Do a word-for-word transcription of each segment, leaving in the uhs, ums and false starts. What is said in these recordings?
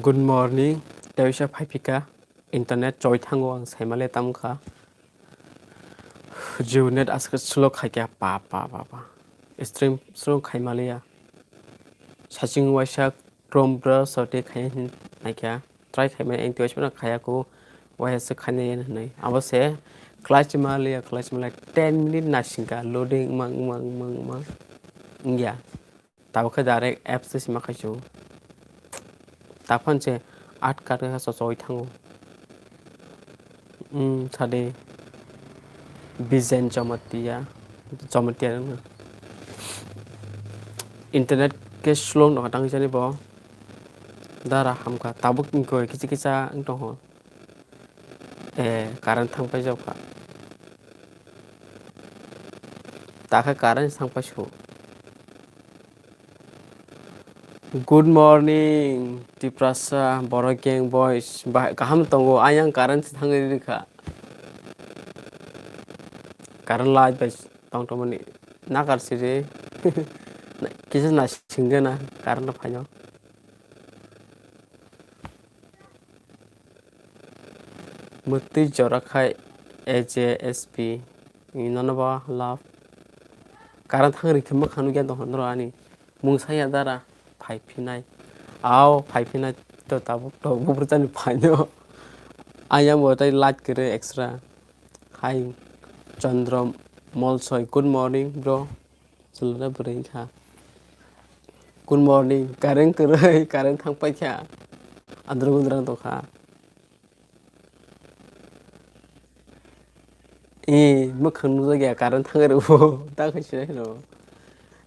Good morning, tei waisa phaiphika, internet choi thango ang saimale tamkha. Jio net aswk slow khaikha, pa, pa, pa, pa. Stream slow khaimaliya. Saching waisa Chrome browser tei khai hin naikha. Try khaimani ang tei waisa khaiya ko, waisa khainai hinwi. Abo se clutch maliya, clutch maliya ten minute nasingkha loading mang, mang, mang, mang. Wngya. Tabuk khe direct apps se sima khaisio. Taphano se aat kat khe sochoi thango. Hmm, sadi. Bijen Jamatia. Jamatia no. Internet khe slow no tang jani bo. Dara hamkha. Tabuk wngkha kisa kisa wng tongo. Eh, current thang paijak kha. Takhe current thang paisuk. Good morning, Tiprasa, Borok Gang Boys. Ba-, kaham tongo, ayang current thangwi rikha. Current light bai tong tongmani nakar siri. Kisa na singena current phaino. Mwtwi jora khai A J S P. Nono ba love. Current thang rikhe mwkhang nukya dohon ro ani. Mung saya dara phai phinai. Ao phai phinai to tabuk to bubrutani phaino. Ayang bo tai light kwrwi extra. Hai Chandra Molsoi, good morning bro. Chwla bwrwi kha. Good morning. Current kwrwi, current thang paikha. Adrong udrang tongkha. E, mwkhang nukjakya, current thangwi rwo. Ta khe se rwo.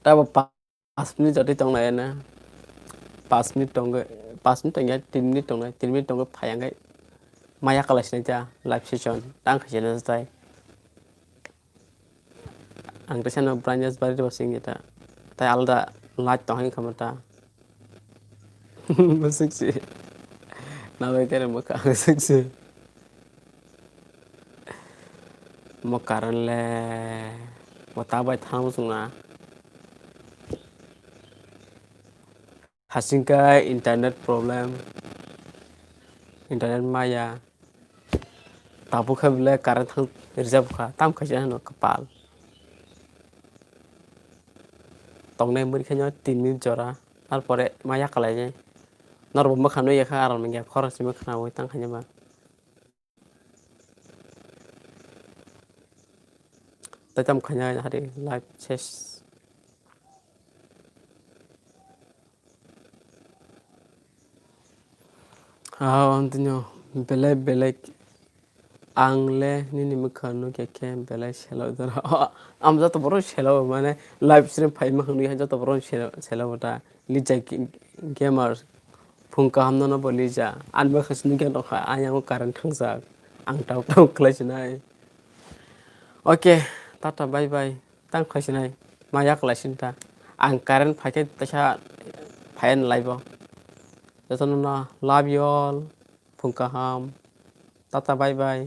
Ta bo pa-, panch minute jotwi tonglai na. Panch minute tongwi, panch minute tongya, tin minute tongnai, tin minute tongwi phai ang khe. Maya kwlai sinai ta live session. Ta khe se na tai. Ang teisa no brightness bari rw sing ta. Tai alda light tong hai khamata. Bwswk si. Nabai khe mwkhang bwswk si. Mo current le. Mo ta bai thang sung na. Hasingkha internet problem, internet maya, tabuk khe belai current thang rijak kha, tam khaisa hino kwpal. Tongnai muri khe no tin minute jora, ar pore maya kwlainai. Norok bo mwkhang nukya kha, aram wngya khorang simi khwnaui tang khainai ba. Tei tamo khaina hari live ses. Ah, ang tino belai belai ang le nini mwkhang nukya khe belai selo doro. Ang joto borok selo mane live stream phai mwkhang nukya joto borok selo, selo ta. Lija G-, Gamer. Phung kaham nono bo Lija. Ani bwkha se nukya nokha, ayang o current thangjak. Ang tok tok khlai sinai. Okay, tata bye bye. Tang khlai sinai. Ma yak lai sin ta. Ang current phai khe teisa phai ani live o. Jotono no love you all. Phung kaham. Tata bye bye.